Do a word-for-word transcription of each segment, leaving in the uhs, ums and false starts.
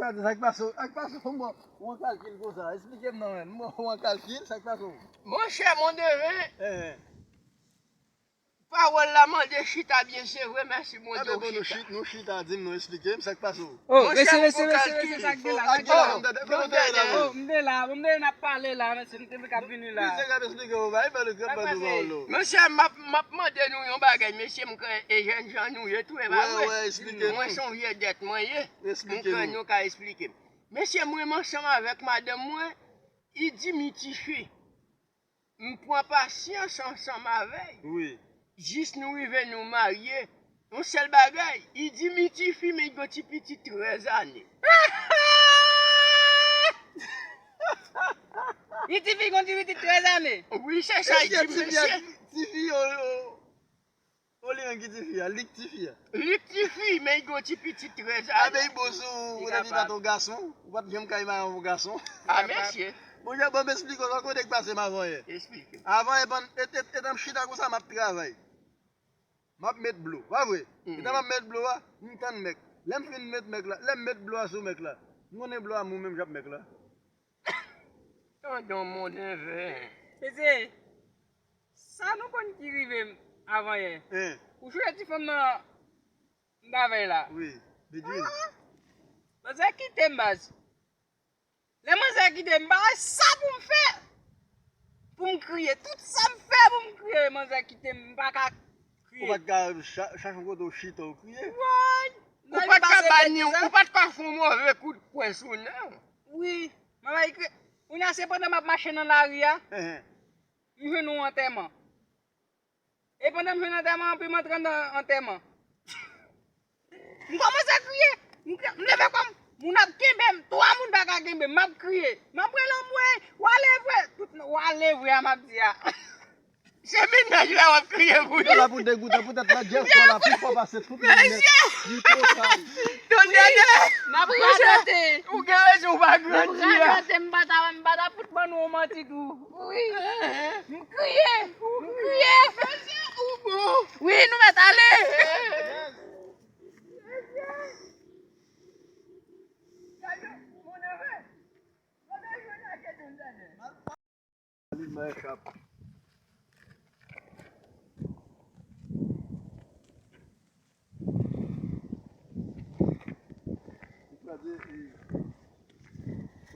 Sa k pase w? Sa k pase w? Fò m wè w an kalkil konsa. Esplike m non, men. M wè w an kalkil, sa k pase w? Monchè, mon neveu, eh, pawòl la mande chita byen, se vre, mèsi Bondye. Enben, bon, nou chita, nou chita, di m, nou esplike m sa k pase w. Oh, mesye, mesye, mesye, mesye, sa k gen la, sa k gen la? Oh, m te la, m te la, n ap pale la, mesye, m te k ap vini la. Mesye k ap esplike w, bay, bay, bay, bay, bay, bay. Mesye, m ap, m ap mande nou yon bagay, mesye, m kwè e jèn jan nou ye tou, e pa vre? Mwen se yon vye dèt mwen ye. M kwè nou ka esplike m. Mesye, mwen menm ansanm avèk madanm mwen, li di m li tifi. M pran pasyans ansanm avè l. Wi. Jis nou rive nou marye. Yon sèl bagay, li di m li tifi, men li gon ti pitit trèz ane. Li tifi, gon ti pitit trèz ane? Wi, se sa li di m, mesye. Tifi, o, o, o, li menm ki tifi a, li k tifi a. Li k tifi, men li gon ti pitit trèz ane. A, men li bon sou ou, poutèt li pa t yon gason, ou pa t janm ka mare yon gason. A, mesye. Bon, jan, bon, m esplike w, sa w konnen k pase m avanyè. Esplike. Avanyè, ban, et, et, etan m chita konsa, m ap travay. M ap met blo, pa vre? Etan m ap met blo a, m tann mèk. Lè m fin met mèk la, lè m met blo a sou mèk la, m konnen blo a mou menm jan ak mèk la. Tande yon mon neveu. Mesye, sa nou konn ki rive m avanyè. Hein. Ou chonje ti fanm nan m t avè l la? Wi, Bedjine. Ah! Manzè kite m, baz. Lè manzè kite m, m pa wè sa pou m fè pou m kriye. Tout sa m fè pou m kriye, manzè kite m, m pa ka kriye. Ou pa t ka cha-, chache yon kote w chita w kriye? Woy! Ou pa t ka ba ni, ou pa t ka fè yon move kout pwen sou nen w? Wi, m ap kriye. Kounye a se pandan m ap mache nan lari a, m jwenn yon antèman. E pandan m jwenn antèman an, pi m antre nan antèman. M kòmanse kriye. M kri-, m leve kò m. Moun ap kenbe m. Twa moun pa ka kenbe m. M ap kriye. M ap rele anmwey. W ale vre. Tout w ale vre a m ap di a. Se mennaj la w ap kriye pou li. Ou la pou degoute poutèt la, Jefò la pi fò pase tout moun nèt. Mesye! Li total. Tande, tande. M ap radote. Ou gen rezon, ou pa grandi a. M ap radote, m pa ta, m pa ta fout ban nou yon manti tou. Wi. M kriye. M kriye. Wi, nou mèt ale.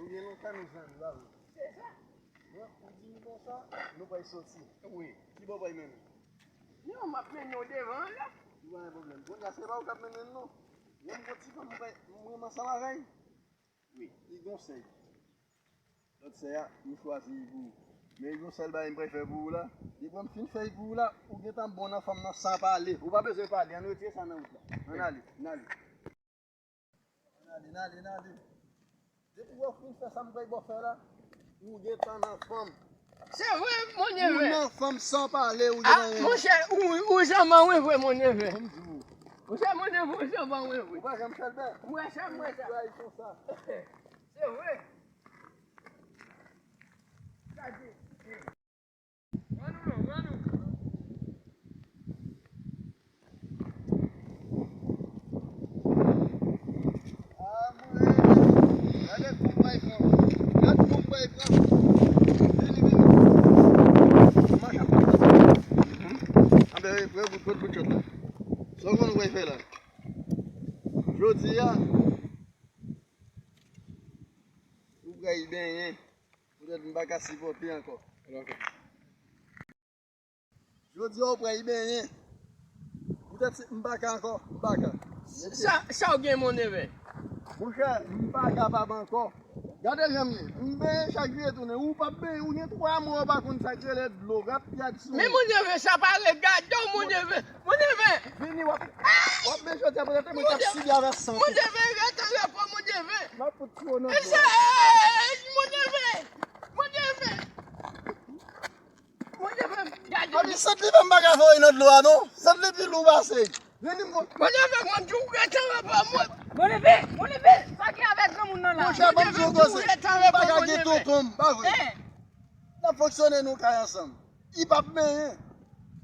Ou gen lontan nou zanmi, pa vre? Se sa. Bon, ou di m konsa, nou pral soti. Wi. Ki bò w pral mennen? Non, m ap mennen w devan an la. Li pa gen pwoblèm. Kounye a, se pa ou k ap mennen l, non. Lè m gon ti fanm, mwen, mwen ansanm avè l. Wi. Li gon sèy. Lòt sèy a, m chwazi l pou ou. Men gon sèl bagay m pral fè pou ou la. Depi m fin fè l pou ou la, ou gentan bon nan fanm nan san pale. Ou pa bezwen pale. Ann retire sa nan wout la. Ann ale. Ann ale. Ann ale, ann ale, ann ale. Depi w fin fè sa m pral ba w fè la, ou gentan nan fanm. Se vre, mon neveu. Ou nan fanm san pale, ou gentan nan fanm. Ah, monchè, ou, ou janm an wi vre, mon neveu. Ban m di w. Monchè, mon neveu, ou janm an wi vre. Ou pa janm fè l bè. M wè sa, m wè sa. Ou trayizon sa. Se vre. Gade. Rann ou non, rann ou. Ah, mwen, gade konbay pran. Gade konbay pran. Vini, vini. Mache ap pran. Anben, frè, bout, bout, bout chòt la. Sa w konn w pral fè la? Jodi a, ou pral benyen. Poutèt m pa ka sipòte ankò. Jodi a, ou pral benyen. Poutèt si m pa ka ankò, m pa ka. Sa, sa w gen, mon neveu? Monchè, m pa kapab ankò. Gade jan m ye. M benyen chak jou e tounen. Ou p ap benyen, ou gen twa mwa ou pa konn sa k rele dlo. Rat pyad sou ou. Men mon neveu, sa pa regade w, mon neveu. Mon neveu. Vini, w ap, w ap benyen jodi a, poutèt mwen k ap sibi avèk san. Mon neveu, rete an repo, mon neveu. M ap fout tire w nan dlo a. Mesye, mon neveu. Mon neveu. Mon neveu, gade. Papi, sant li fè m pa ka voye nan dlo a, non. Sant li pi lou pase. Vini, mon. Mon neveu, mwen di w rete an repo, mwen. Mon neveu, mon neveu, sa gen avèk granmoun nan la? Monchè, ban m di w koze. M pa ka gen tonton m, pa vre? Hein? N ap fonksyone nou kay ansanm. Li p ap benyen.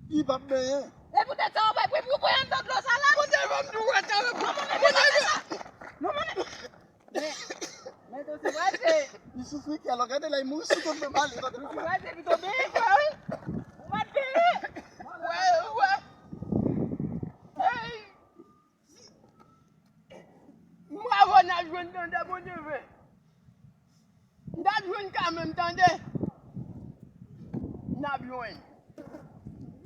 Li p ap benyen. E poutèt sa, w pa pran pou w voye anndan dlo sa la? Mon neveu, m di w rete an repo. Non, mon neveu. Non, mon neveu. Men, Li soufri kè, lò, gade la, li mouri sou kont mwen, pale, tande. Ou pa te pito benyen, frè, wi. Ou pa te benyen. Wè, wè. Hey. M bravo, n ap jwenn tande, Bondye vle. N ap jwenn kanmenm, tande. N ap jwenn.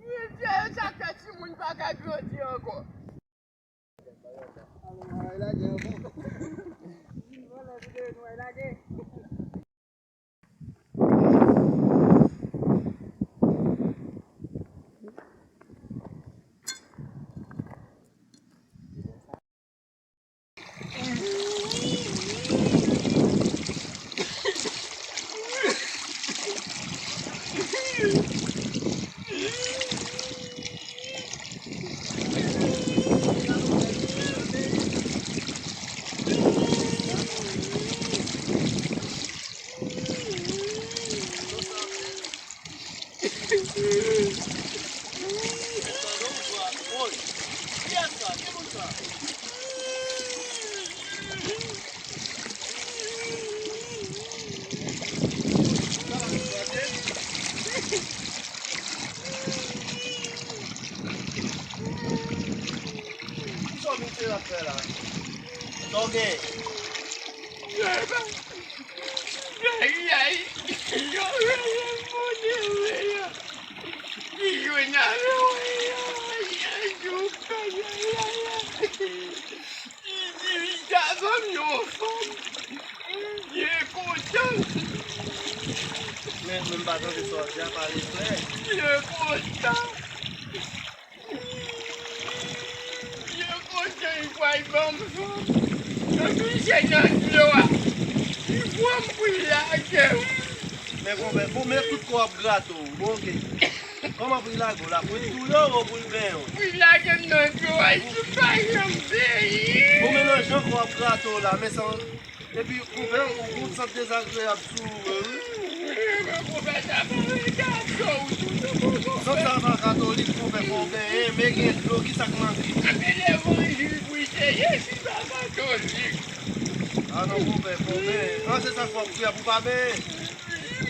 Mesye, sa fè timoun pa ka grandi ankò. Kisa w vin fè la fè la? Sa w gen? Ay, ay, yo rele mode vre yo. Li jwenn avè w, ay, ay, yo kay, ay, ay, ay. Li di li ta zanmi yon fanm. Li byen kontan. Men, men m pa tande sa w di a, pale klè. Li byen kontan. Yo kontan li pral ban m fanm. Yo touche nan dlo a. Li pran m pou l lage m. Men konpè, pou men tout kò ap grate w, bon, oke. Kòman pou l lage w la? Pou l touye w ou pou l benyen w? Pou l lage m nan dlo a, li pa janm benyen. Bon, men nan jan kò ap grate w la, men sa. Epi, konpè, ou gon sant dezagreyab sou ou, wi. Konpè, sa pa yon gato, ou tou, konpè. Sant sa pa katolik, konpè, fò w benyen, men gen dlo, kisa k manke? Anben levanjil pou l te ye, si pa katolik. A non, konpè, fò w benyen. An, se sa k fè w ap priye pou w pa benyen.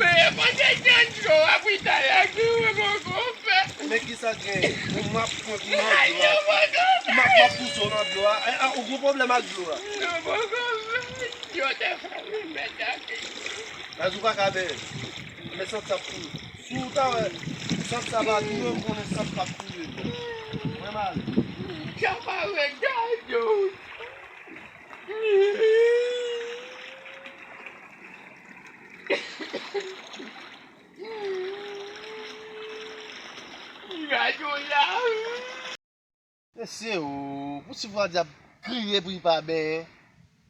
Men, mande nan dlo a pou l ta lage mwen, konpè. Men kisa k genyen? Bon, m ap pran pou nan dlo a. M ap, m ap pouse w nan dlo a. A, a, ou gon pwoblèm ak dlo a? Non, konpè. Yo te fè remèd ak li. Gaz ou pa ka benyen. Men sant sa ap touye. Si w ta wè, sant sa pa touye, m konnen sant p ap touye. Mwen mal. Sa pa wè gaz yo. Gaz yo la. Mesye o, pou ti vwa dyab kriye pou li pa benyen,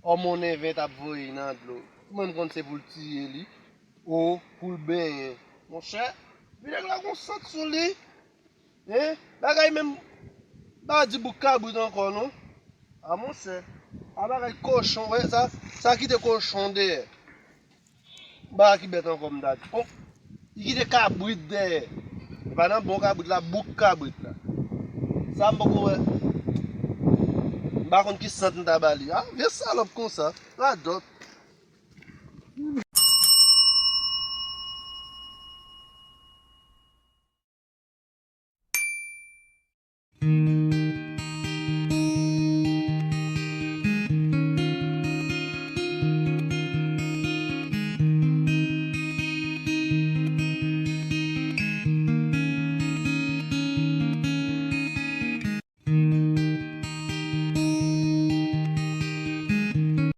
òmonnen ven t ap voye nan dlo. Ou menm konn se pou l tiye li, o pou l benyen. Monchè, epi nèg la gon sant sou li. Hein? Bagay menm, pa di bouk kabrit ankò non. A monchè, a bagay kochon, wè sa, sa kite kochon dèyè. Bagay ki bèt ankò m ta di. Oh, li kite kabrit dèyè. E pa nan bon kabrit la, bouk kabrit la. Sa m poko wè. M pa konn ki sant m ta ba li. Ah, vye salòp konsa. Radòt.